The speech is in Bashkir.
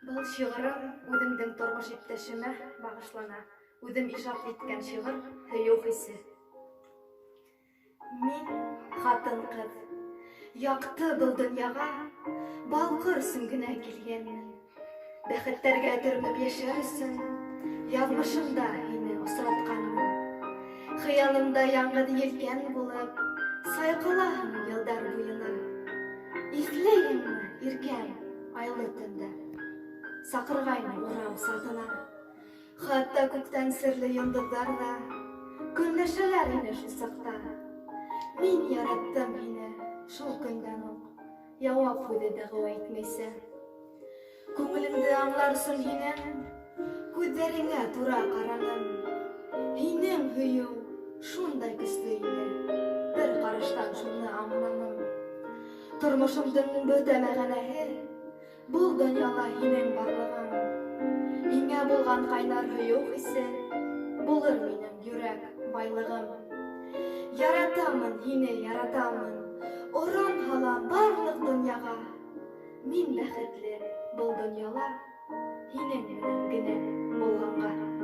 Был шиғырым үҙемдең тормош иптәшемә бағышлана. Үҙем ижад иткән шиғыр «Һөйөү хисе». Мин хатын-ҡыҙ. Яҡты был донъяға балҡыр өсөн генә килгәнмен. Бәхеттәргә төрөнөп йәшәр өсөн яҙмышымда һине осратҡанмын. Хыялымда яңғыҙ елкән булып сайҡалаһың йылдар буйына. Иҫләйһеңме, иркәм, айлы төндә саҡырғайны урам сатына. Хатта күктән серле йондоҙҙар ҙа көнләшәләр ине шул саҡта. Мин яраттым һине шул көндән үк, яуап һүҙе дәғүә итмәйсә. Күңелемде аңлар өсөн һинең күҙҙәреңә тура ҡараным. Һинең һөйөү шундай көслө ине, бер ҡараштан шуны аңланым. Тормошомдоң бөтә мәғәнәһе был донъяла һинең барлығың. Һиңә булған ҡайнар һөйөү хисе булыр минең йөрәк байлығым. Яратамын һине, яратамын, оран һалам барлыҡ донъяға. Мин бәхетле был донъяла һинең менән генә булғанға.